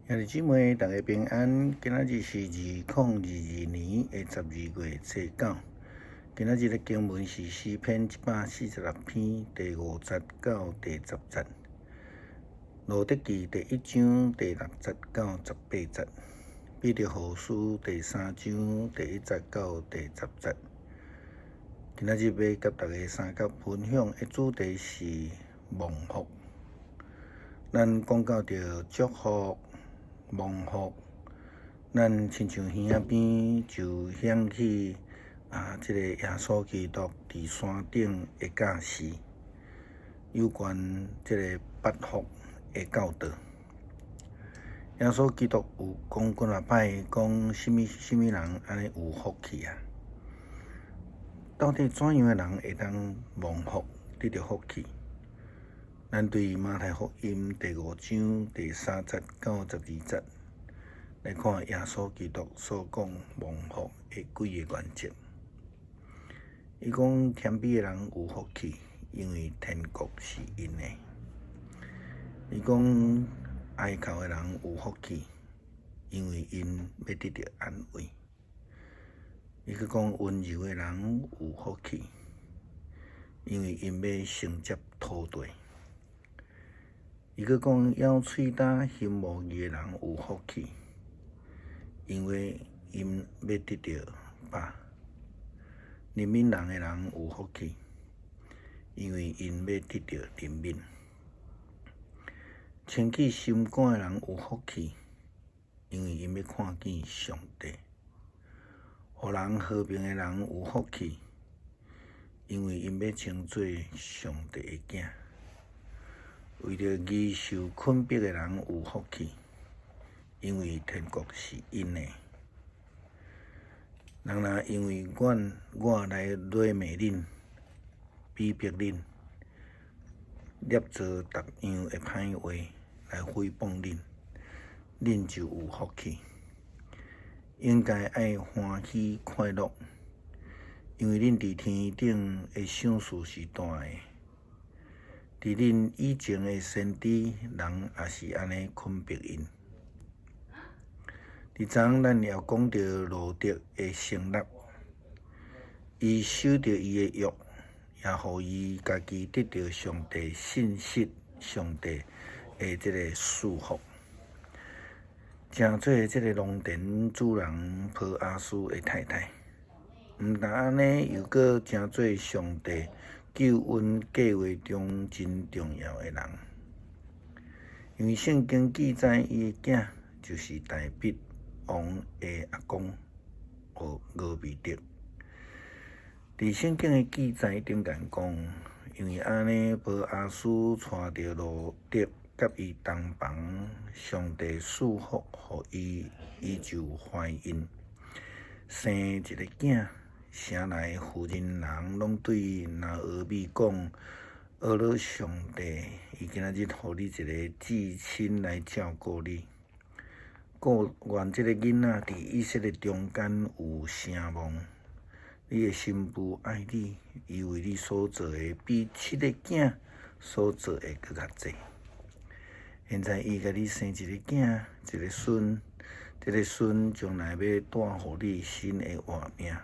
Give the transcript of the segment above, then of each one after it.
兄弟姊妹，大家平安。今仔日是2022年的12月初9。今仔日的經文是詩篇146篇第5節到第10節，路得記第一章第6節到18節，彼得後書第三章第1節到第10節。今仔日欲佮大家相佮分享的主題是蒙福。咱講到著祝福、蒙福，咱親像耳仔邊就響起啊，這個耶穌基督佇山頂的教示，有關這個八福的教導。耶穌基督有講幾若擺，講啥物啥物人按呢有福氣啊？到底怎樣的人會當蒙福，得著福氣？咱對馬太福音第五章第3節到12節來看耶穌基督所講蒙福的幾个原則。伊講謙卑的人有福氣，因為天國是𪜶的。伊講哀哭的人有福氣，因為𪜶欲得著安慰。伊閣講溫柔的人有福氣，因為𪜶欲承接土地。伊閣講咬喙焦行無義的人有福氣，因為𪜶欲得著飽。憐憫人的人有福氣，因為𪜶欲得著憐憫。清潔心肝的人有福氣，因為𪜶欲看見上帝。予人和平的人有福氣，因為𪜶欲稱做上帝的囝。為著義受困迫的人有福氣，因為天國是𪜶的。人若因為阮我來辱罵恁、鄙薄恁、捏造逐樣的歹話來誹謗恁，恁就有福氣。應該愛歡喜快樂，因為恁佇天頂的賞賜是大的。佇恁以前的先知，人也是按呢困迫𪜶。佇昨咱也講著路得的成立，伊守著伊的約，也予伊家己得著上帝信實、上帝的這個賜福，成做這個農田主人波阿斯的太太。毋但按呢，又閣成做上帝救恩計劃中真重要的人，因為聖經記載，伊的囝就是大衛王的阿公俄備得。佇聖經的記載頂間講，因為按呢，波阿斯帶著路得佮伊同房，上帝賜福予伊，伊就懷孕，生一个囝。城內婦人人攏對拿俄米講：阿咾上帝，伊今仔日予你一个至親來照顧你。顧願這个囡仔佇以色列中間有聲望。你的新婦愛你，伊為你所做的比七个囝所做的閣較濟。現在伊共你生一个囝，一个孫，這个孫將來欲帶予你新的活命，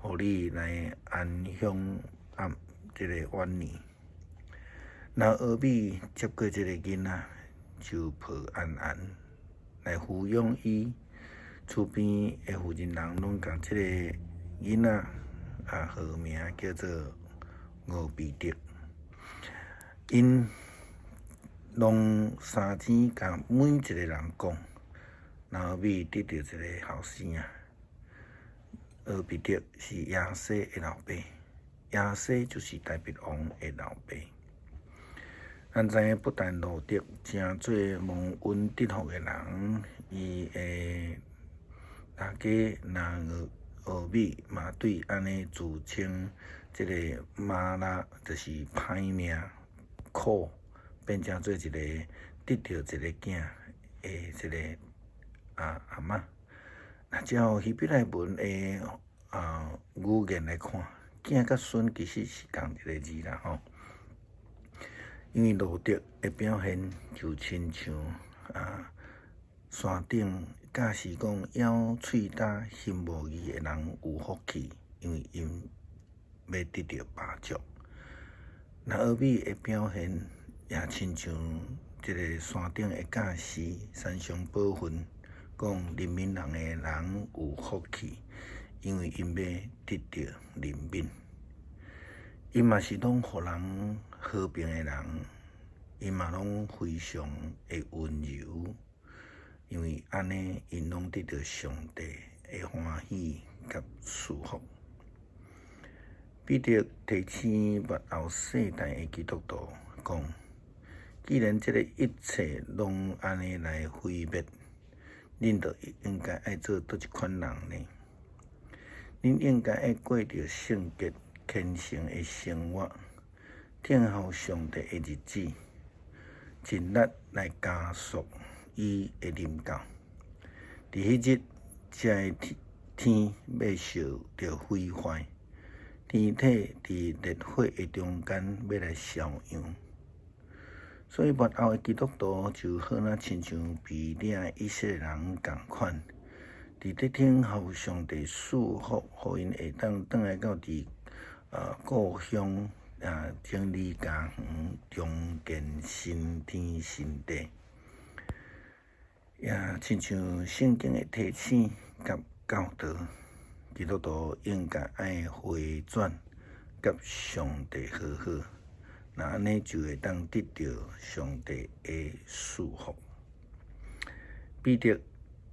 予你來安享啊，這个晚年。拿俄米接過這个囡仔，就抱安安來撫養伊。厝邊的婦人人攏共這个囡仔啊號名叫做俄備得。𪜶攏三更共每一个人講，拿俄米得著一个後生仔。俄備得是耶西的老爸，耶西就是大衛王的老爸。咱知影不但路得成做蒙恩得福的人，伊的老家拿俄米嘛對按呢自稱這个瑪拉，就是歹命苦，變成做一个得著一个囝的這个阿嬤。若照希伯來文的語言來看，囝佮孫其實是仝一个字啦吼。因為路得的表現就親像山頂教示講枵喙焦心無義的人有福氣，因為𪜶欲得著飽足。拿俄米的表現也親像這个山頂的教示，山上寶訓講憐憫人的人有福氣，因為𪜶欲得著憐憫。𪜶嘛是攏予人和平的人，𪜶嘛攏非常的溫柔，因為按呢，𪜶攏得著上帝的歡喜佮賜福。彼得提醒末後世代的基督徒講：既然這个一切攏按呢來毀滅，恁就應該愛做佗一款人呢？恁應該愛過著聖潔虔誠的生活，等候上帝的日子，盡力來加速伊的臨到。佇彼日，這个天欲受著毀壞，天體佇烈火的中間欲來消溶。所以末後的基督徒就好若親像被領的以色列人仝款，佇咧等候上帝賜福，予𪜶會當轉來到佇故鄉整理家園，重建新天新地。也親像聖經的提醒佮教導，基督徒應該愛回轉，佮上帝和好，若按呢就會當得著上帝的賜福。彼得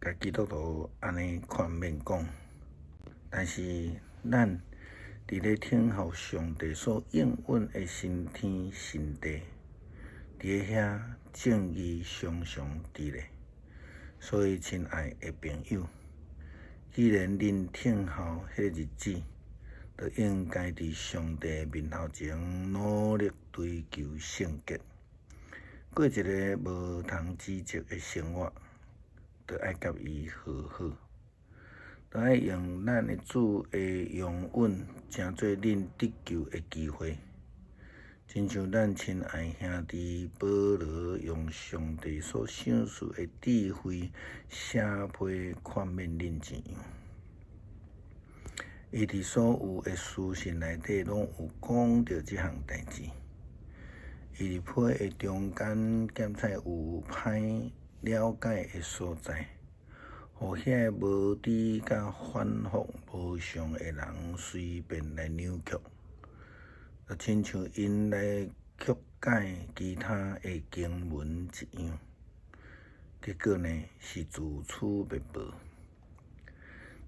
共基督徒按呢勸勉講，但是咱佇咧等候上帝所應允的新天新地，佇遐正義常常佇咧。所以，親愛的朋友，既然恁等候彼个日子，就應該佇上帝面頭前努力追求聖潔，過一个無通指責的生活，就愛佮伊和好，就愛用咱的主的容忍，成做恁得救的機會。親像咱親愛兄弟保羅用上帝所賞賜的智慧寫批勸勉恁一樣。伊佇所有的書信內底攏有講著這項代誌。伊佇批的中間檢採有歹了解的所在，予遐个無知佮反覆無常的人隨便來扭曲，就親像𪜶來曲解其他的經文一樣。結果呢，是自取滅亡。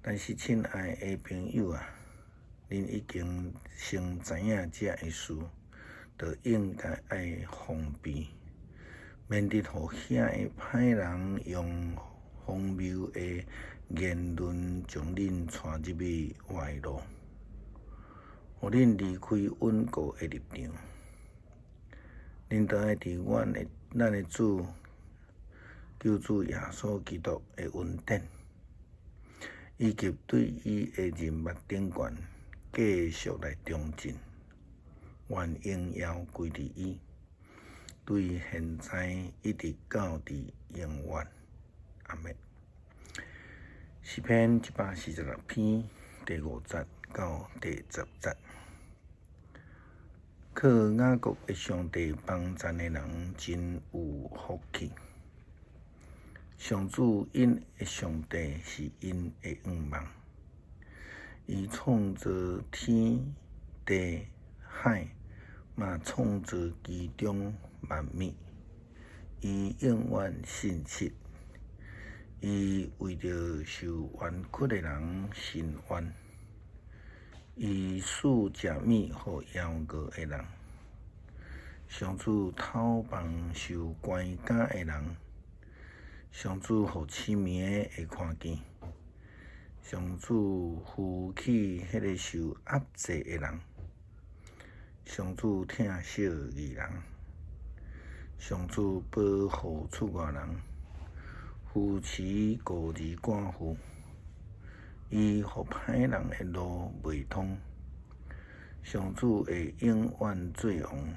但是，親愛的朋友啊，恁已經先知影這个事，就應該愛防備，免得予遐個歹人用荒謬的言論將恁帶入去歪路，予恁離開穩固的立場。恁著愛佇阮的咱的主救主耶穌基督的恩典，以及對伊的認捌頂懸，繼續來長進。願榮耀歸佇伊，對現在一直到佇永遠。阿們。詩篇146篇第5節到第10節。靠雅各的上帝幫贊的人真有福氣。上主𪜶的上帝是𪜶的向望，伊創造天地海，嘛創造其中萬物。伊永遠信實，伊為著受冤屈的人伸冤，伊賜食物予枵餓的人。上主透放受關監的人，上主予痴迷的會看見，上主扶起彼个受壓制的人，上主疼惜義人，上主保護出外人，扶持孤兒寡婦，伊予歹人的路袂通，上主會永遠做王，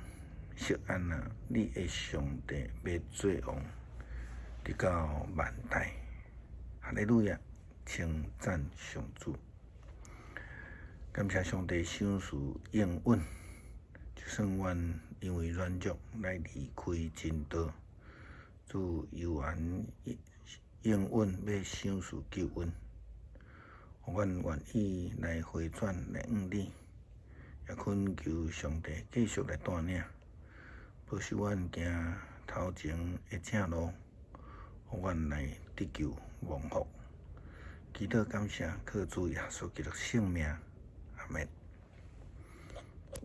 錫安啊，你的上帝欲做王。直到萬代。哈利路亞，稱讚上主。感謝上帝賞賜應允，就算阮因為軟弱來離開真道，主猶原應允欲賞賜救恩，予阮願意來回轉來向你，也懇求上帝繼續來帶領，保守阮行頭前的正路，予阮來得救蒙福。祈禱感謝，靠主耶穌基督聖名，阿們。